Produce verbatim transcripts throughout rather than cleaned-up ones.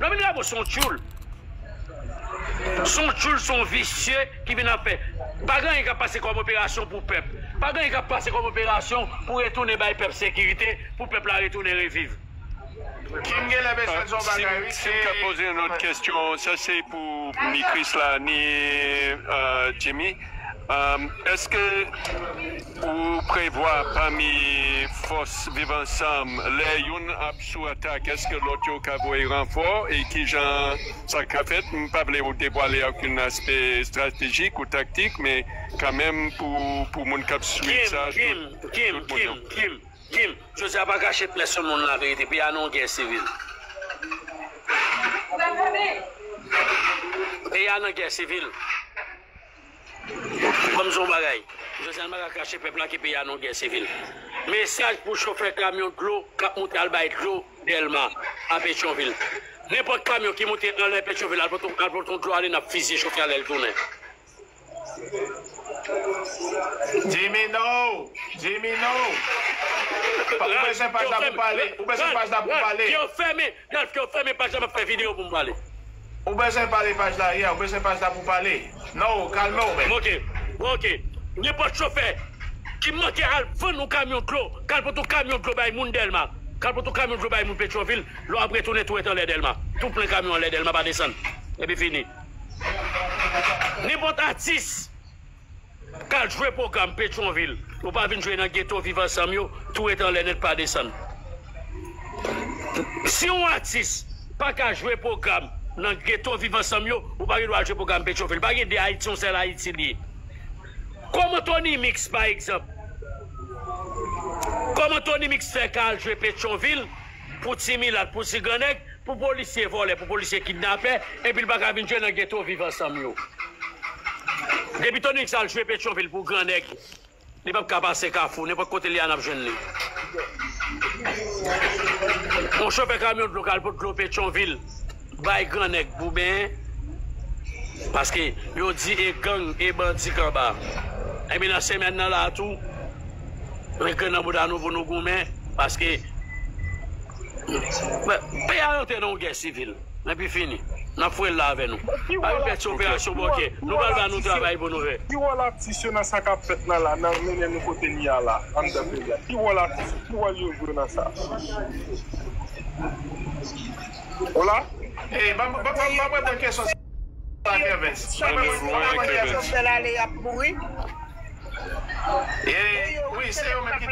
Lòm Drapo se yon tchoul. Se yon tchoul, se yon visye ki vin ap fè. Pa gen anyen k ap pase kòm operasyon pou pèp. Pa gen anyen k ap pase kòm operasyon pou retounen bay pèp sekirite, pou pèp la retounen reviv. Kim genlè bezwen di yon bagay, wi. Si m ka poze yon lòt kesyon, sa se pou ni Chris la, ni euh, Jimmy. Euh, èske ou prevwa pami fòs Viv Ansanm, lè youn ap sou atak, èske lòt yo ka voye ranfò e kijan sa ka fèt? M pa vle ou devwale okenn aspè estratejik ou taktik, men kanmenm pou, pou moun k ap swiv sa, tout, tout moun yo. Kim, Kim, Kim, Kim, Jozya pa kache pèsonn moun laverite. Peyi a nan yon gè sivil. Peyi a nan gè sivil. Ban m di w yon bagay. Jozya pa ka kache pèp la ke peyi a nan yon gè sivil. Mesaj pou chofè kamyon dlo k ap monte al bay dlo Dèlma a Petyonvil. Nenpòt kamyon ki monte anlè Petyonvil al pote, al pote yon dlo ale, n ap fizye chofè a lè l tounen. Jimmy, no! Jimmy, no! Ou bezwen paj la pou pale. Ou bezwen paj la pou pale. Ralph, yo fèmen. Ralph, yo fèmen paj la, m ap fè videyo pou m pale. Ou bezwen pale paj la, yeah, ou bezwen paj la pou pale. No, kalme w menm. Ok, ok. Nenpòt chofè ki manke al vann yon kamyon dlo, k al pote yon kamyon dlo bay moun Dèlma, k al pote yon kamyon dlo bay moun Petyonvil, lè w ap retounen tou ret anlè Dèlma. Tou plen kamyon anlè Dèlma, pa desann. Epi fini. Nenpòt atis k al jwe pwogram Petyonvil, ou pa vin jwe nan geto Viv Ansanm yo, tou ret anlè nèt, pa desann. Si yon atis pa ka jwe pwogram nan geto Viv Ansanm yo, ou pa gen dwa al jwe pwogram Petyonvil. Pa gen de Ayiti, yon sèl Ayiti li ye. Kòman Tony Mix, pa egzanp? Kòman Tony Mix fè ka al jwe Petyonvil pou ti milat, pou ti grannèg, pou polisye vòlè, pou polisye kidnapè, epi l pa ka vin jwe nan geto Viv Ansanm yo? Depi Tony Mix al jwe Petyonvil pou grannèg, li p ap ka pase Kafou, nenpòt kote li a, n ap jwenn li. Yon chofè kamyon dlo k al pot dlo Petyonvil bay grannèg pou benyen, paske yo di e gang, e bandi k anba. Ebyen, nan semèn nan la a tou, men grenn nan bouda nou pou nou goumen, paske peyi a rantre nan yon gè sivil. Epi fini. N ap foure l la avè nou. Pa vin pèdi operasyon bòkè. Nou pral ba nou travay pou nou fè. Ki wòl atis yo nan sa k ap fèt la la, nan mennen nou kote n ye a la, anndan peyi a? Ki wòl atis yo? Ki wòl yo jwe nan sa? Hola? Ey, ban m, ban m, ban m reponn kesyon sa, Kervens. Ban m reponn, ban m reponn kesyon. Jovnèl ale, y ap mouri. E, wi, se yo menm ki,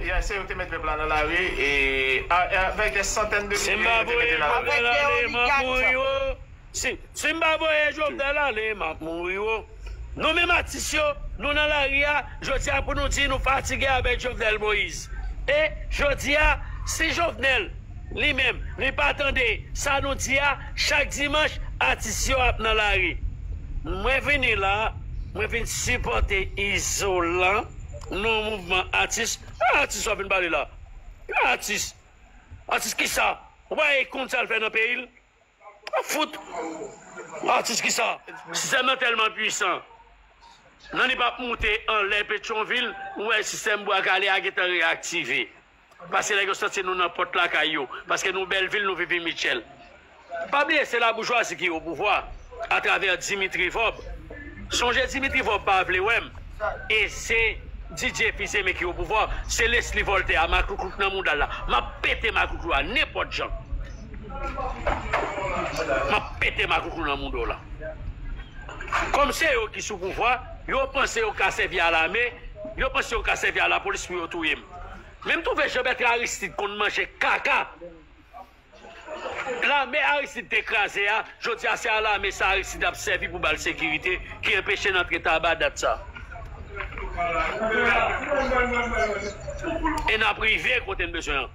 yeah, se yo ki te met pèp la nan lari, e, a, e avèk dè santèn de milye yo te mete nan lari. Si, si m pa voye Jovnèl ale, m ap mouri, wo. Nou menm atis yo, nou nan lari a, jodi a pou nou di nou fatige avèk Jovnèl Moyiz. E jodi a, si Jovnèl, li menm, li pa tande sa nou di a, chak dimanch, atis yo ap nan lari. Mwen vini la, mwen vin sipòte Izolan nan mouvman atis. Ki atis w ap vin pale la? Ki atis? Atis kisa? Ou pa konn sa l fè nan peyi l? Fout! Atis kisa? Sistèm nan tèlman pwisan. Nan li p ap moute anlè Petyonvil, ou wè sistèm Bwa Kale a gentan reyaktive. Paske nèg yo santi nou nan pòt lakay yo. Paske nou Bèlvil, nou Vivi Mitchèl. Pa bliye, se laboujwazi ki o pouvwa, atravè Dimitri Vòb. Sonje Dimitri Vòb pa vle wè m. E se Didier Fils-Aimé ki o pouvwa, se Leslie Voltaire a, maklouklouk nan mouda l la. M ap pete maklouklou a nenpòt jan. M ap pete maklouklou nan mouda w la. Kòm se yo ki sou pouvwa, yo panse yo ka sèvi a lame, yo panse yo ka sèvi a lapolis pou yo touye m. Men m twouve Jean Bertrand Aristide konn manje kaka. Lame Aristide te kraze a, jodi a se a lame sa Aristide ap sèvi pou ba l sekirite ki anpeche n antre Tabadat sa. E n ap rive kote n bezwen an.